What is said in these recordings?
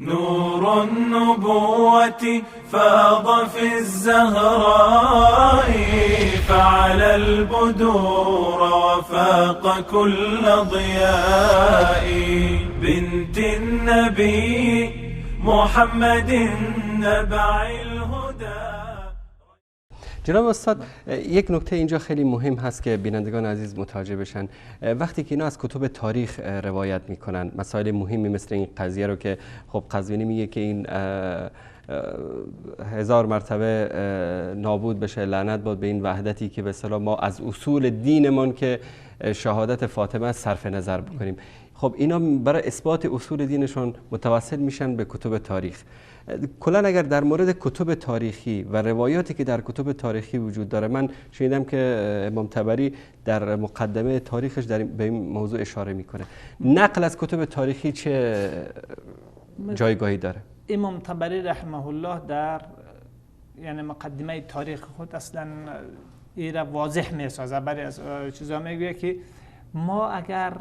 نور النبوة فاض في الزهراء فعلى البدور وفاق كل ضياء بنت النبي محمد نبع الهدى. جناب استاد، یک نکته اینجا خیلی مهم هست که بینندگان عزیز متوجه بشن. وقتی که اینا از کتب تاریخ روایت میکنن، مسائل مهمی مثل این قضیه رو که خب قزوینی میگه که این 1000 مرتبه نابود بشه، لعنت باد به این وحدتی که به اصطلاح ما از اصول دینمان که شهادت فاطمه صرف نظر بکنیم. خب اینا برای اثبات اصول دینشون متوسل میشن به کتب تاریخ. کلا اگر در مورد کتب تاریخی و روایاتی که در کتب تاریخی وجود داره، من شنیدم که امام طبری در مقدمه تاریخش در به این موضوع اشاره میکنه. نقل از کتب تاریخی چه جایگاهی داره؟ امام طبری رحمه الله در یعنی مقدمه تاریخ خود اصلا این را واضح میسازه. برای از چیزا میگویه که ما اگر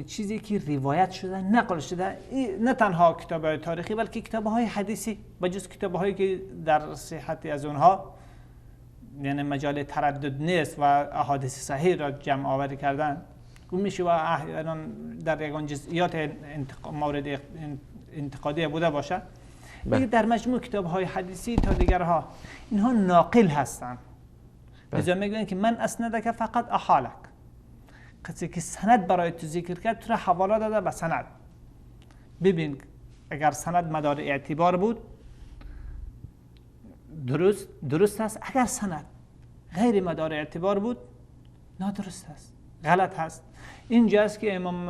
چیزی که روایت شده، نقل شده، نه تنها کتاب های تاریخی بلکه کتاب های حدیثی و جز کتاب هایی که در صحت از اونها یعنی مجال تردد نیست و احادیث صحیح را جمع آوری کردن، اون میشه و احیانا در یگان جزئیات مورد انتقادی بوده باشه. در مجموع کتاب های حدیثی تا دیگرها اینها ناقل هستند. لذا میگن که من اسندک فقط احالک، کسی که سند برای تو ذکر کرد تو را حواله داده به سند. ببین اگر سند مدار اعتبار بود درست است، اگر سند غیر مدار اعتبار بود نادرست است، غلط هست. اینجاست که امام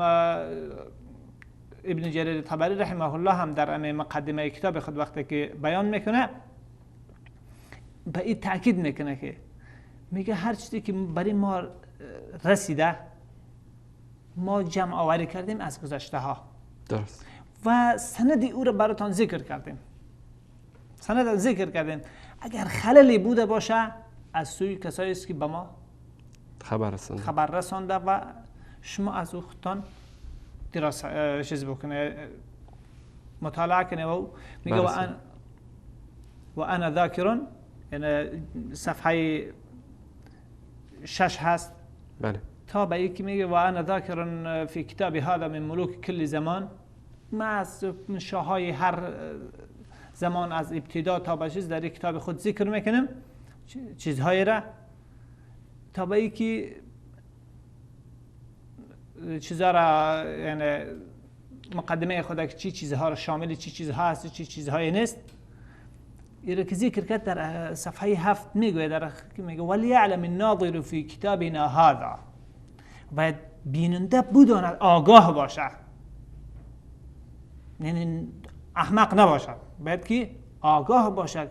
ابن جریر طبری رحمه الله هم در مقدمه کتاب خود وقتی که بیان میکنه به این تاکید میکنه که میگه هر چیزی که برای ما رسیده ما جمع آوری کردیم از گذشته ها، درست، و سند او را براتان ذکر کردیم، سند ذکر کردیم. اگر خللی بوده باشه از سوی کسایی است که به ما خبر رسانده و شما از او خودتان دراسه چیز بکنه، مطالعه کنه. و میگه و انا ذاکر، یعنی صفحه 6 هست. بله. تا به یکی میگه و انا ذاکر فی کتاب هذا من ملوک کل زمان، ما از شاههای هر زمان از ابتدا تا به چیز در یک کتاب خود ذکر میکنم چیزهایی را، تا به یکی چیزها را، یعنی مقدمه خود که چی چیزها را شامل چی چیزها هست چی چیزهایی نیست، این که ذکر کرد در صفحه 7 میگوید، در میگه ولیعلم الناظر فی کتابنا هذا، باید بیننده بداند، آگاه باشه، یعنی احمق نباشد، باید که آگاه باشد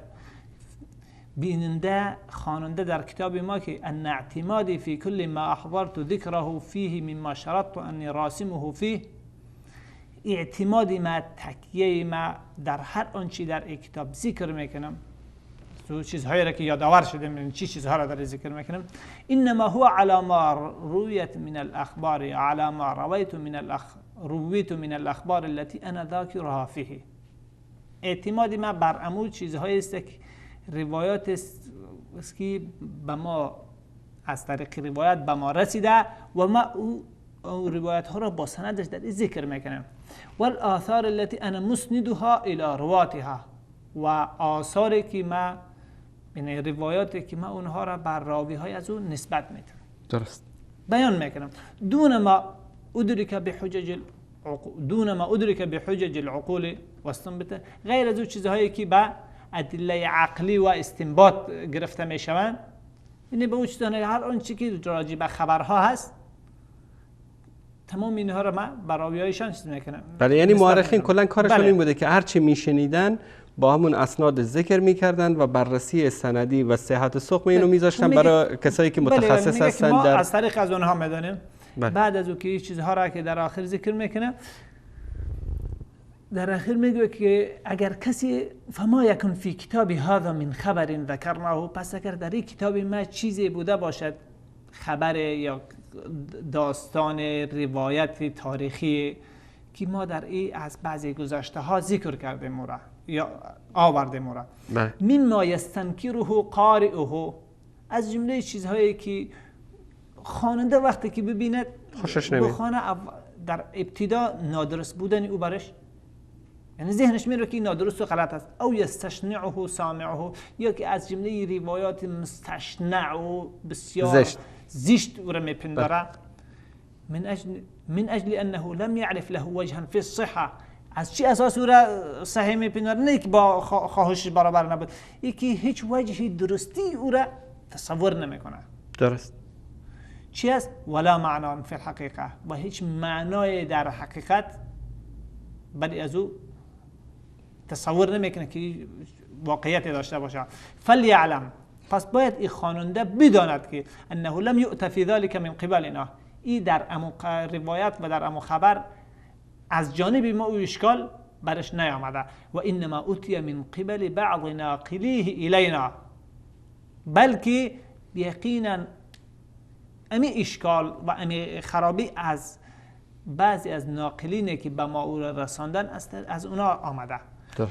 بیننده خواننده در کتاب ما که ان اعتمادی فی کل ما احضرت ذکره فیه مما شرطت انی راسمه فیه، اعتماد ما، تکیه ما در هر آنچه در این کتاب ذکر میکنم، تو چیزهایی را که یادآور شدیم چی چیزها را در ذکر میکنم، انما هو على ما رویت من الاخبار على ما رویت من رویت من الاخبار التي انا ذاکرها فیه. اعتماد ما بر امور چیزهایی است که روایات است که به ما از طریق روایت به ما رسیده و ما او روایت ها را با سندش در ذکر میکنم. والآثار التي انا مسندها الى رواتها، و آثاری که ما، یعنی روایاتی که ما اونها را بر راوی های از او نسبت میدم، درست بیان میکنم. دون ما ادرک بحجج دون ما ادرک بحجج العقول واستنبط، غیر از او چیزهایی که به ادله عقلی و استنباط گرفته میشوند، یعنی به او چیزهایی هر آنچه که راجع به خبرها هست تمام اینها را من بر راویایشان چیز میکنم. بله، یعنی مؤرخین کلا کارشون این بوده که هر چی میشنیدن با همون اسناد ذکر میکردن و بررسی سندی و صحت سقم اینو میذاشتن برای کسایی که متخصص هستن. در از طریق از اونها میدانیم. بعد از او که چیزها را که در آخر ذکر میکنه، در آخر میگه که اگر کسی فما یکن فی کتاب هذا من خبر ذکرناه، پس اگر در این کتاب ما چیزی بوده باشد، خبر یا داستان روایت تاریخی که ما در ای از بعضی گذشته ها ذکر کردیم او را یا آوردیم او را. مما یستنکره قارئه، از جمله چیزهایی که خواننده وقتی که ببیند خوشش نمیاد، بخوانه در ابتدا نادرست بودن او برش، یعنی ذهنش میره که نادرست و غلط است. او یستشنعه سامعه، یا که از جمله روایات مستشنع و بسیار زشت او را میپنداره. من اجل انه لم يعرف له وجها في الصحه. از چی اساس او را صحیح میپنداره؟ نه که با خواهشش برابر نبود، یکی هیچ وجه درستی او را تصور نمیکنه. درست چی است؟ ولا معنا فی الحقیقه، و هیچ معنای در حقیقت بلی از او تصور نمیکنه که واقعیت داشته باشه. فلیعلم، پس باید این خواننده بداند که انه لم یؤت فی ذلك من قبلنا، ای در امو روایت و در امو خبر از جانب ما او اشکال برش نیامده. و انما اتی من قبل بعض ناقلیه الینا، بلکه یقینا امی اشکال و امی خرابی از بعضی از ناقلینه که به ما او را رساندن از اونا آمده.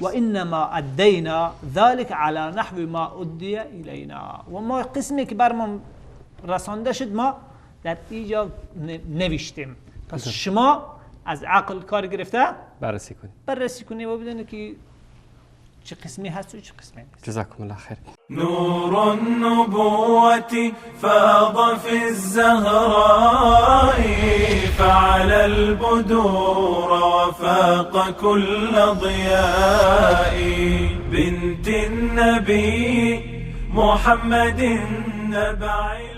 و انما ادینا ذلك على نحو ما ادی الینا، و ما قسمی که بر ما رسانده شد ما در اینجا نوشتیم. پس شما از عقل کار گرفته بررسی کنید و بدونید که چه قسمی هست و چه قسمی نیست. جزاکم الله خیر. نور النبوة فاض في الزهراء فعلى البدور وفاق كل ضياء، بنت النبي محمد نبع.